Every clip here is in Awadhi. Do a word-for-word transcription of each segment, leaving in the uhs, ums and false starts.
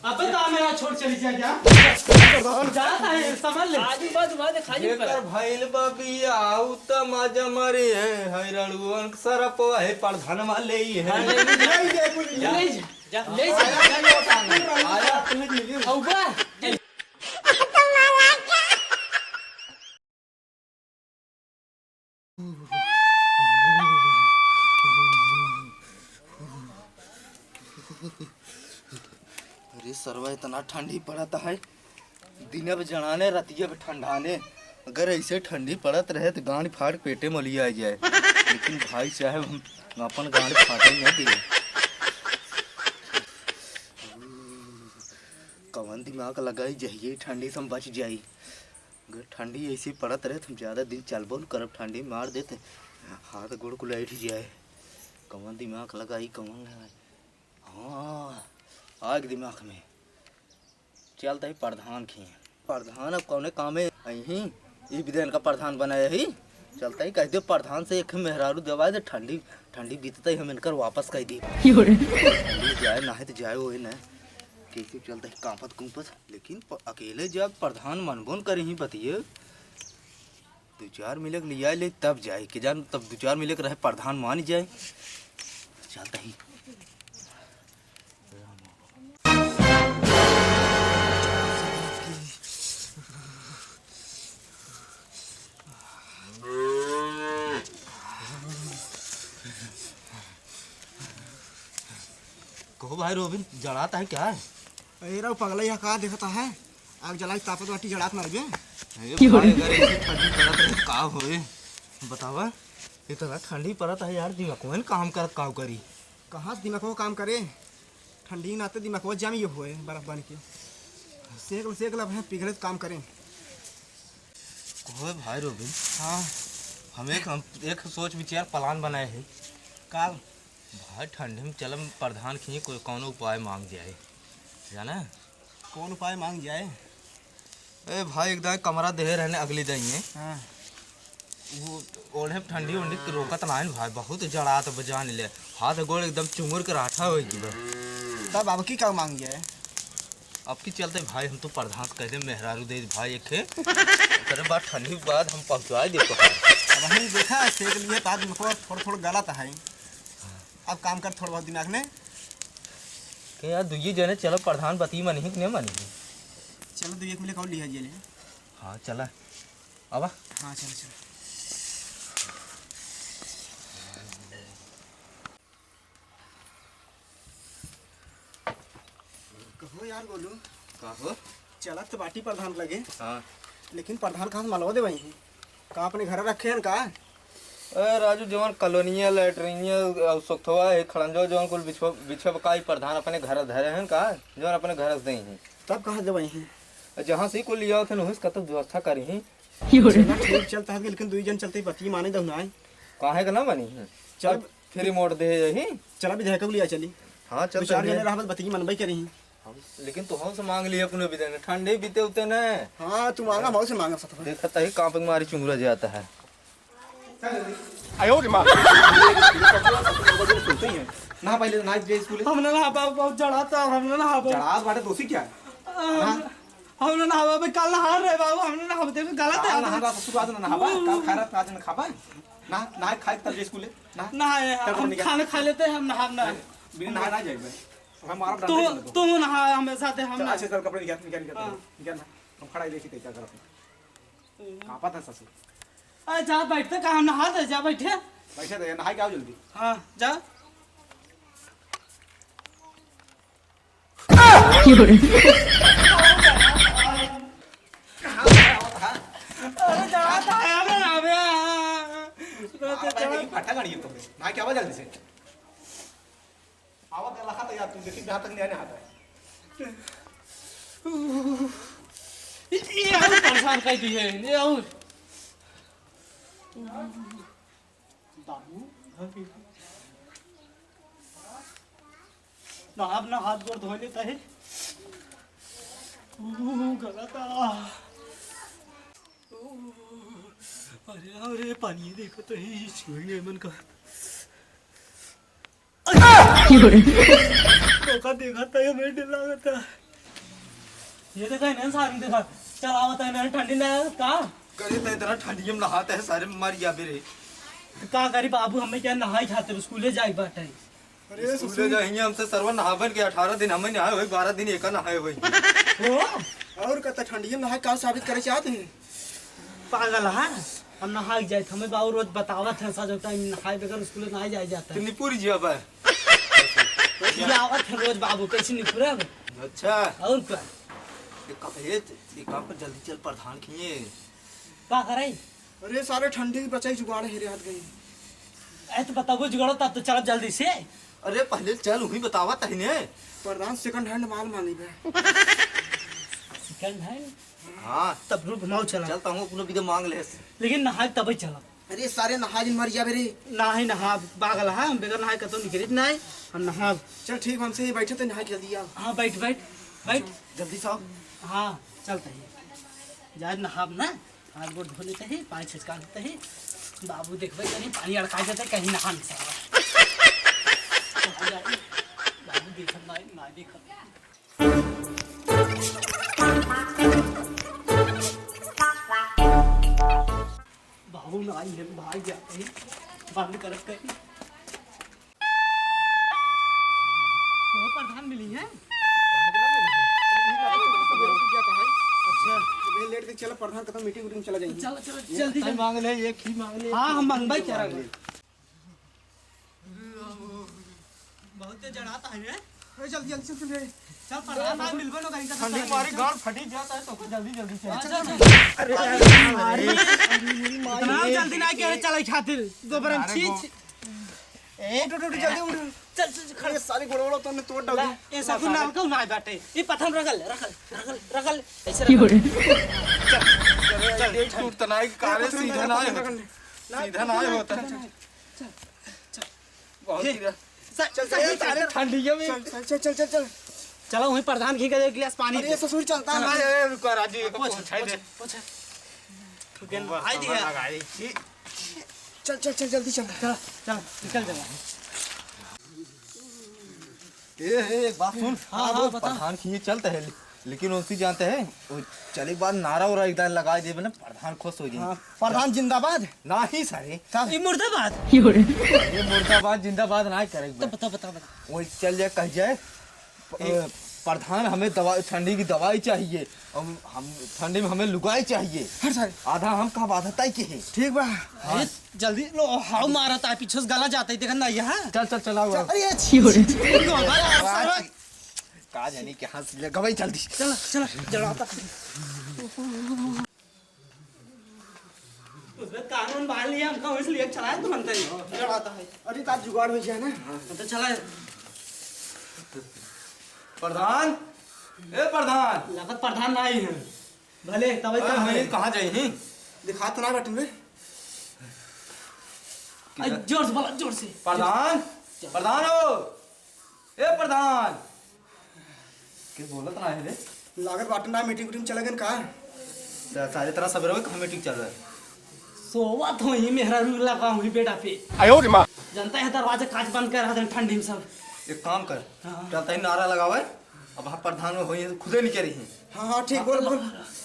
अबे तो मेरा छोड़ चली जा क्या? जाता है, सामान ले। आजू बाजू बात खाली पड़ा। एकर भइल बा बियाह, उ त मजा मरी है, है रड़ुअन के सरप है, प्रधान वाले ही है। हाँ, ले, ले, ले, ले, ले, ले, जा, ले, जा, जा, ले, जा, आया, आया, अपने लिए। औबा। अरे सरवा, इतना ठंडी पड़त है, दिने पे जड़ाने, रतिया पे ठंडाने। अगर ऐसे ठंडी पड़त रहे तो गांड फाड़ पेटे में लिया जाए, लेकिन भाई साहब, हम अपन गांड फाटे नहीं दिए। कवन दिमाग लगाई, जहिए ठंडी से हम बच जाई। अगर ठंडी ऐसे पड़त रहे तो हम ज्यादा दिन चलबो न करब, ठंडी मार देते, हाथ गोड़ कुल ऐठ जाए। कवन दिमाग लगाई, कवन लगाई? हाँ, आ गए दिमाग में। चलत ही प्रधान खियाँ। प्रधान अब कौने कामे अइहीं? ई विधान का प्रधान बनाए ही। चलत ही कह दे प्रधान से एक मेहरारू देवाए दे, ठंडी, ठंडी बीतत ही हम इनकर वापस कह दी। यो रे। ठंडी जाए, नाहीं तो जाए होए न। कैसे चलत ही कांपत कुंपत, लेकिन प-, अकेले जब प्रधान मनबो न करी ही बतिये, दो चार मिले के लिया ले तब जाए, के जान तब दो चार मिले के रहे प्रधान मान जाए। चलत ही। कहो भाई रोबिन, जड़ात है क्या? अरे रहो पगला, यह का देखता है? आग जलाई तापत बाटी, जड़ात ना लगे। ए भाई, अगर ऐसी ठंडी पड़त रहे, का होए? बतावा, इतना ठंडी पड़त है यार, दिमागवा न काम करत, काव करी? कहाँ से दिमागवा काम करे? ठंडी नाते दिमागवा जाम ये होए, बर्फ बन के। सेक, सेक लब है, पिघले तो काम करे। ओए भाई रोबिन। हाँ। हम एक, हम एक सोच विचार plan बनाए है। का? भाई ठंडी में चलम प्रधान खियाँ कोई कौनो उपाय मांग जाए, जाना? कौन उपाय मांग जाए? ए भाई, एक दाई कमरा देहे रहने अगली दाई में। हाँ। वो ओढ़े ठंडी उंडी के रोकत नाइन भाई, बहुत जड़ात बजान ले, हाथ गोड़ एकदम चुंगुर के राठा होइ गई बा। तब अब की का मांग जाए? अब की चलते भाई, हम तो प्रधान से कह दे मेहरारू दे भाई एक ठे। तेरे बाद ठंडी के बाद हम पहुँचवाए दे तो है। अब हम देखा सेक लिए बाद में थोड़ा, थोड़ा, थोड़ा गलत है। अब काम कर थोड़ा बहुत दिमाग में। के यार, दुइये जने चलो, प्रधान बती मनी कि नहीं मनी? चलो, दुइये मिले कौन लिया जे ले। हाँ, चला। आवा। हाँ, चलो, चलो। कहो यार गोलू। का हो? चलत तो बाटी प्रधान लगे। हाँ। लेकिन प्रधान कहाँ से मलवा देवाई है? का अपने घर रखे हैं का? ए राजू, जवन कॉलोनिया, लैट्रिनिया, अउ सोखथवा है, खड़ंजवा, जवन कुल बिछवा, बिछवा का ई प्रधान अपने घर धरे हैं का? जवन अपने घर से देई हैं। तब कहाँ देवाई हैं? जहाँ से कुल लिया होते हैं, वहीं से कतौ व्यवस्था करी हैं। चला, ठीक चलता है, लेकिन दुई जन चलते ही पति माने दहु ना आए। काहे का ना मानी है? चल। अब फिर रिमोट दे यही। चला, विधायक को लिया चली। हाँ, चल दो चार चलिए। जने रहबत बतिया मनबे करी। हम, लेकिन तू हमसे मांग लिया अपने विधायक ने, ठंडे बीते उते न। हाँ, तू मांगा, हम से मांगा सतवा। देखत ही कांपे मारी चुंगुरा जाता है। आयो रे माँ। सुनते ही हैं। ना पहले ना जे स्कूल। हम ना, ना, बाबू, बहुत जड़ात, हम ना, ना, बाबू। जड़ात बाटे दोषी क्या है? हम, हाँ? हम ना, ना, बाबू, कल नहा रहे बाबू, हम ना, ना, बाबू, देखो, गलत है, काल हम नहा रहा ससुर, आज ना नहाबा, काल खा रहा, आज ना खाबा। ना, ना खाए तब जे स्कूल है। ना। ना, ये चल, हम निकल। खाना खा लेते हैं, हम नहा, ना। बिना नहा ना जाए भाई। हमारा तू, डंडा ही तू नहा, हमें साथ है, हम चल, ना। अच्छा, चल, कपड़े निकाल, निकाल, निकाल, हाँ। निकाल ना। हम खड़ा ही देखी थे, क्या करते हैं। हम्म। कांपत है ससुर। अरे, जा बैठते, का हम नहा दे, जा बैठे। बैठे थे, नहा के आओ जल्दी। हाँ, जा। अरे, जड़ा था यार, अबे। अरे, अरे, जड़ा। भाई, फटा गाड़ी है तुमने। ना क्या आवाज जल्दी से। आवाज लखा था यार, तुम देखी जहाँ तक नहीं आने आता है। ये, ये और परेशान कर दी है, ये और। बाबू, ना अपना हाथ गोड़ धो लेता है। ऊ, गलत आ। ऊ, अरे, अरे, पानी देखो तो ही छुएंगे मन का। देखा, देखा था, हमें डर लगा था। ये देखा है ना सारे, देखा, चल आवत है ना, ठंडी ना है का? करे तो इतना ठंडी में नहाते हैं सारे, मर गया बेरे। का करी बाबू, हमें क्या नहाई खातिर स्कूले जाए बाटे। अरे स्कूले ससुर। जाएंगे हमसे सरवा नहावन के अठारह दिन हमें नहाए हुए, बारह दिन एका नहाए हुए। हो? और कत ठंडी में नहाए का साबित करे चाहत हैं? पागल है, हम नहाई जाए, हमें बाबू रोज बतावत हैं, सा जो टाइम नहाए बगैर स्कूले नहाए जाए जाता है। कितनी पूरी जिया बा? ये आवत है रोज बाबू, कैसे निपुरब? अच्छा। और का? ये का, ये, ये काम पर जल्दी चल, प्रधान खिए। का करे? अरे सारे ठंडी की बचाई जुगाड़ हेरे हाथ गई। ए, तो बताबो जुगाड़ो, तब तो चलब जल्दी से। अरे पहले चल, वही बतावा तही ने। प्रधान second hand माल मांगी बे। Second hand? हाँ। तब रुक, माओ चला। चल, तहूँ अपनो बिदे मांग ले। लेकिन नहाए तबे चला। अरे सारे नहा जिन मर जाबे रे। नाही नहा, पागल है, हम बगैर नहाए कतौ निकलित नाही, हम नहा। चल ठीक, हमसे ही बैठे तो नहा के जल्दी आओ। हाँ, बैठ, बैठ, बैठ। जल्दी से आओ। हाँ, चलते ही। जाए नहाब ना, हाथ गोड़ धो लेते ही, पानी छिड़का देते ही। बाबू देखबे कहीं पानी अड़का देते, कहीं नहा नहीं सकता। बाबू देखब ना, ना देखब। बाबू ना आई है, भाग जाते हैं, बंद करत कहीं। तो प्रधान मिली है? अच्छा, अबे लेट के चला, प्रधान कतौ मीटिंग वीटिंग चला जाएंगे। चलो, चलो, जल्दी, जल्दी। मांग ले, एक ही मांग ले। हाँ, हम मंगवाई क्या रहा? बहुत तेज जड़ाता है रे। ए, जल्दी, जल्दी चल, चल रे। चल, प्रधान साहब, मिलबो न करी, चल, ठंडी चल, मारी चल। गाल फटी जाता है, तो जल्दी, जल्दी चल। अच्छा, अच्छा। अरे, अरे, अरे, अरे, इतना जल्दी ना कहे चले खातिर, गोबरम अरे, छी, गो- छी। ए, उठ, उठ, उठ, जल्दी उठ। चल, चल, चल, खड़ा। ये सारी गोड़ वोड़ तो हमने तोड़ डाल ला, दी। ये सब ला, नाम का ना बाटे। ये पत्थर रगल, रगल, रगल, रगल, ऐसे रगल। चल, चल, चल, ये टूटता ना है, काले पत्थर सीधा रगल, ना है। पत्थर रगल। सीधा ना है होता। चल, चल, चल। बहुत ये, सीधा। चल, चल, चल, चल, चल, चल। ठंडिया में। चल, चल, चल, चल, चल, चल। चलो, वहीं प्रधान घी का एक गिलास पानी अरे, दे। ये ससुर चलता चल, ना। अरे, अरे, रुको, राजू, ये तो पोछा, पूछा ही दे। पोछा, पोछा। तू गेंद वो बाहर दिया। लगा रही थी। चल, चल, चल, जल्दी चल। चल, चल, निकल चल। ए, ए, एक बात सुन। हाँ, हाँ, हाँ, वो बता। प्रधान खिए चलते हैं, ले-, लेकिन उनसे जानते हैं, वो चले के बाद नारा वारा एकदम लगा देबे ना, प्रधान खुश हो जाए। हाँ, प्रधान जिंदाबाद। नाही सारे। तब? ये मुर्दाबाद। ये मुर्दाबाद जिंदाबाद ना करे एक बार। तब बता, बता, बता। वो चल जाए, कह जाए, प-, ए। प्रधान हमें दवा-, ठंडी की दवाई चाहिए, हम, हम ठंडी में हमें लुगाई चाहिए। हट सारे। आधा हम कहा बाधा तय के है। ठीक बा। हाँ। अरे, जल्दी लो, हाउ मारा था, पीछे से गला जाता है, देखा ना यहाँ। चल, चल, चल, आओ, चल, आओ। अरे, छी, छी, छी, छी, गोबर है, सारा। का जानी कहाँ से ले गवाई जल्दी। चला, चला, जड़ाता। उसमें कानून बांध लिया, हमका इसलिए चलाए तुरंत ही। जड़ाता है। अरे, तार जुगाड़ हो जाए ना। हाँ, तो चला। प्रधान, ए प्रधान। लगत प्रधान ना आई है। भले, तब अरे, कहाँ हम है? कहाँ जाई ही? दिखा तो ना बटन में। अरे, जोर से बोला, जोर से। प्रधान, प्रधान हो। ए प्रधान, के बोलत ना है रे? लागत बाटे ना मीटिंग वीटिंग चले गन का? सा-, सारे तरह सबेरे में कहाँ मीटिंग चल रहा है? सोवत होई मेहरारू लगा हुई बेड़ा पे। आयो रे माँ। जनता है दरवाजा कांच बंद कर रहा था ठंडी में सब। एक काम कर, हाँ। चलता ही नारा लगावे, अब हम प्रधान में होई खुदे नहीं करी हैं। हाँ, हाँ, ठीक, बोल, बोल।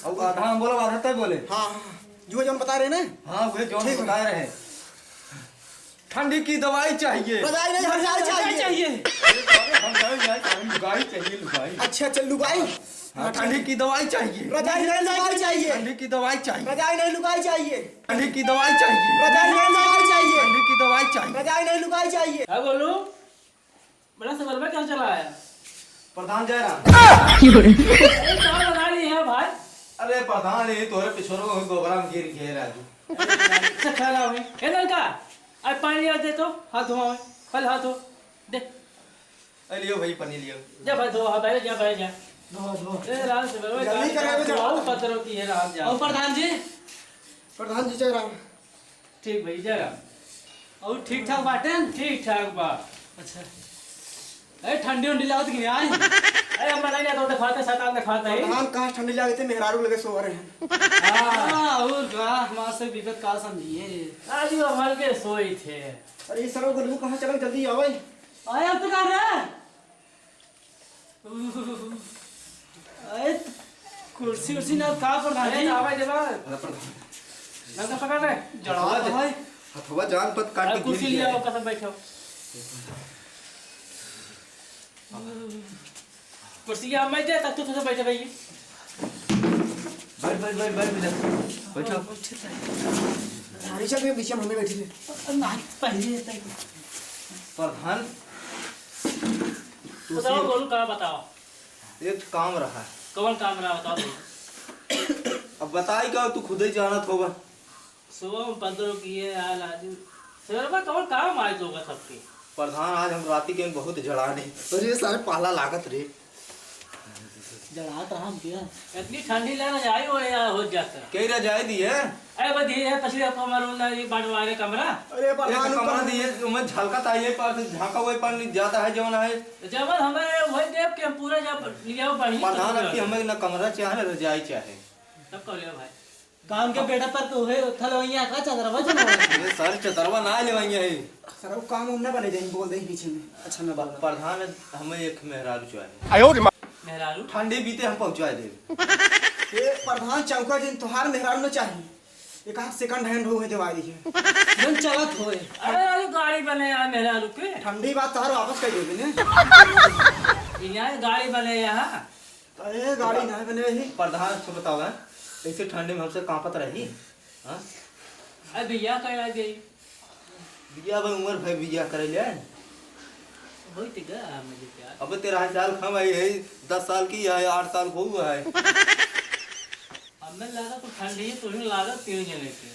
अब आधा हम बोलब, आधा तय बोले। हाँ, हाँ, हाँ। जो, जो हम बता रहे ना। हाँ, वही जो हम ठीक है। बता रहे हैं। ठंडी की दवाई चाहिए। रजाई नहीं, रजाई चाहिए। चाहिए। अरे, हम जाए, जाए, हम लुगाई चाहिए, लुगाई। अच्छा, अच्छा, लुगाई। हाँ, ठंडी की दवाई चाहिए। रजाई नहीं, लुगाई चाहिए। ठंडी की दवाई चाहिए। रजाई नहीं, लुगाई चाहिए। ठंडी की दवाई चाहिए। रजाई नहीं, लुगाई चाहिए। ठंडी की दवाई चाहिए। रजाई नहीं, लुगाई चाहिए। हाँ, बोलो। बड़ा सगरवा क्या चला है? प्रधान जय राम। अरे, क्या बना रही है भाई? अरे, प्रधान, ये तोरे पिछोरो को गोबरा में गिर गए राजू। अच्छा, खा रहा हूँ। ए, लड़का, आज पानी लिया दे तो, हाथ धोआ है। पहले हाथ धो। दे। ए, लियो भाई, पानी लियो। जा भाई, धो, हाँ, पहले जा, पहले जा। धो, धो। ए, राम से बोलो, जल्दी गाड़ी करो, का जाओ। बहुत पत्थरों की है, राम जाओ। और प्रधान जी? प्रधान जी, जय राम। ठीक भाई, जय राम। और ठीक ठाक बाटे? ठीक ठाक बा। अच्छा। ए, ठंडी उंडी लागत कि नहीं आए? ए, हम नहीं ना तो दिखाते, शैतान दिखाते हैं। प्रधान कहाँ ठंडी लागत है, मेहरारू लगे सो रहे हैं। हाँ। हाँ, और का, हमारे से विपत काल समझिए। आज वो हमारे के सोई थे। अरे, ये सरवा गलू कहाँ चला, जल्दी आवे। आया तो कहाँ रहा? अरे, कुर्सी उर्सी ना का प्रधान जी? अरे, आवा जरा। अरे, प्रधान। ना तो पकड़ रे। जड़ा हथवा तो दे-, है। हथवा जान पत काट अरे, के गिर कुर्सी गया लिया, है। ओकर सब बैठो। कुर्सी यहाँ मैं दे, तब तू तो बैठे भाई। बैठ, बैठ, बैठ, बैठ, बैठ। बैठो। सारी चल के पीछे हम हमें बैठे थे। ना, पहले तक। प्रधान, तू बताओ, से बोलू, का बताओ? एक काम रहा। कौन काम रहा, बताओ भाई। अब बताई का, तू खुदे जानत होगा। सुबह में पन्द्रह किए आल आदमी। सवेरे में कौन काम आए तो होगा सबके? प्रधान, आज हम राती के बहुत जड़ा नहीं। अरे सारे पाला लागत रे। जड़ात रहा हम क्या? इतनी ठंडी लग रजाई हो या हो जाता। कई रजाई दी है? अरे बस ये है, पछली आपको मालूम ना, ये बंटवारे कमरा। अरे एक प्रधान, कमरा ऊपर दिए, मैं झलकत आई है, पर झांका हुआ पर ज्यादा है, जौन है। जवन हमें वही देख के हम पूरा जब लिया बढ़िया प्रधान, कमरा। अब की हमें ना कमरा चाहे, ना रजाई चाहे। तब कब लिया भाई? काम के बेटा पर तो है, थल वही का चदरवा चलो। ये सर चदरवा ना लेवाइए है। सर, वो काम उम ना बने जाए, बोल दे पीछे में। अच्छा, मैं बोल। प्रधान, हमें एक मेहरारू चाहे। आयो रे माँ। मेहरारू? ठंडी बीते हम पहुँचा दे। ये प्रधान चौका जिन तोहार मेहरारू न चाहिए। एक आध second hand हो है देवारी है। जन चलत होए। अरे, अरे, गाड़ी बने यार मेहरारू के। ठंडी बात तोहार वापस कर देबे ने। यहाँ गाड़ी बने यहाँ। अरे, गाड़ी ना बने ही। प्रधान, अच्छा बताओ, हैं? ऐसे ठंडी में हमसे कांपत रही, हाँ? अरे, बियाह करा दे। बियाह भाई, उम्र भाई बियाह करे ले। होई त गा, मुझे प्यार। अबे, तेरह साल कम आई है, दस साल की है, आठ साल को हुआ है। अब मैं लगा तो ठंडी है, तुम्हें लगा तीन जने के।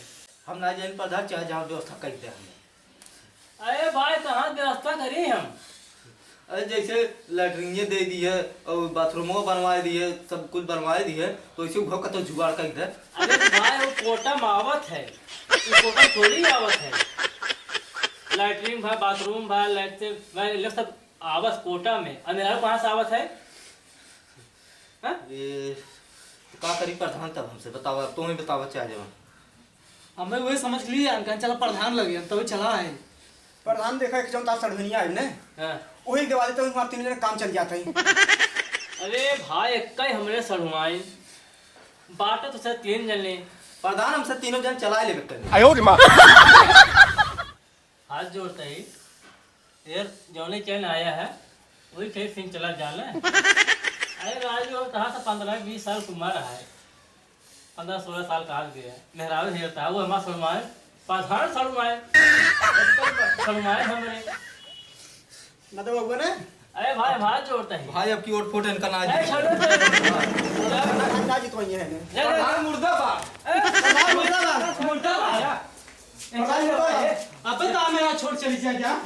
हम ना जाए प्रधान, चाहे जहाँ व्यवस्था कर दे हमें। अरे भाई, कहाँ व्यवस्था करी हम? अरे जैसे लैट्रिन दे दी है और बाथरूमो बनवाए दी है, सब कुछ बनवाए दी है, तो ऐसे घर का तो जुगाड़ कर दे। अरे भाई, वो कोटा में आवत है, वो कोटा थोड़ी आवत है। लैट्रिन भा, बाथरूम भा, लैट्रिन भा, ये सब आवत कोटा में। अब मेरा कहाँ से आवत है? हाँ? ये तो का करी प्रधान, तब हमसे बतावा, तुम ही बतावा चाहे जवन। हमें वही समझ लिया, हम कहें चला प्रधान लगे, हम तभी चला है। प्रधान देखा, एक जौन तार सड़वनिया है ने, हाँ। वही दिवाली तो हमारे तीन जने काम चल जाता है। अरे भाई, एक ही हमरे सड़वाइन, बाटे तो से तीन जने। प्रधान, हमसे तीनों जन चला लेबे करी। आयो रे माँ। हाथ जोड़ता ही, यार, जौने चैन आया है, वही खेत सिंह चला जाले। अरे राजू, अब कहाँ से पन्द्रह बीस साल की उम्र है, पन्द्रह सोलह साल का आ गया है, मेहरारू हेरता है, वो हमारा सड़वाइन, प्रधान सड़वाइन, सड़वाइन हमरे। ना तो बबुआ ने? अरे भाई, हाथ जोड़ता ही। भाई, अब की ओट फोट इनका ना अरे, जी। छोड़ो, छोड़ो। ना, ना, ना जीतवाइए है ने। जा, जा, जा। प्रधान मुर्दाबाद। अरे, प्रधान मुर्दाबाद। मुर्दाबाद। अबे तो हमें यहाँ छोड़ चली जा क्या?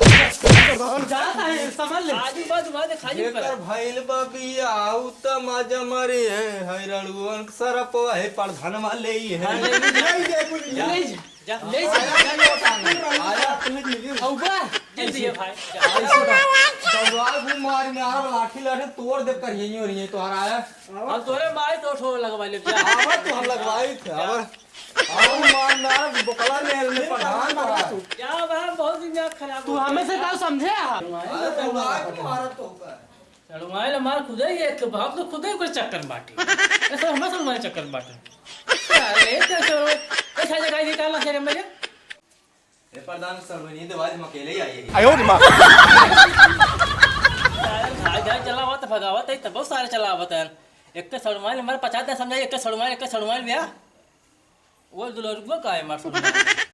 जाता है, समझ ले। आजू बाजू बात खाली पर। जेकर भइल बा बियाह, उ त मजा मरे है, है रड़ुअन सरपवा है, प्रधानवा ले ही है। हाँ, ले ही जा। ले ही जा, कुल ले ही जा। जा, ले ही जा। आया, आया, आया। अउबा, दे दिए भाई। आया, सुना। दौड़ा घूम मार में आ रहा, लाठी लाठी तोड़ दे कर यहीं और यहीं तो हराया। हम तोरे माई तो ठो लगवा ले। आवा तो हम लगवाई थे, आवा। आओ मार मार, बोकला ले, ले प्रधान बा। क्या बा, बहुत दिमाग खराब तू हो हमें से गया। का समझे आ? अरे, दिमाग तुम्हारा तो होता है। सड़वाइल हमार खुदे ही एक बाप तो खुदे ओकर चक्कर बाटे। ऐसा हमार सड़वाइल चक्कर बाटे। अरे, तो सड़वाइल, ऐसा जगह निकालना चाहिए मेरे। ए प्रधान, सड़वाइल नहीं, दिवाली में अकेले ही आई है। आयो रे माँ। सारे भाई जान चलावत, भगावत है, तब बहुत सारे चलावत हैं। एक तो सड़वाइल हमारे पचास दे समझाई, एक तो सड़वाइल, एक तो सड़वाइल भैया। वो दुलरुआ का है, मार सुन।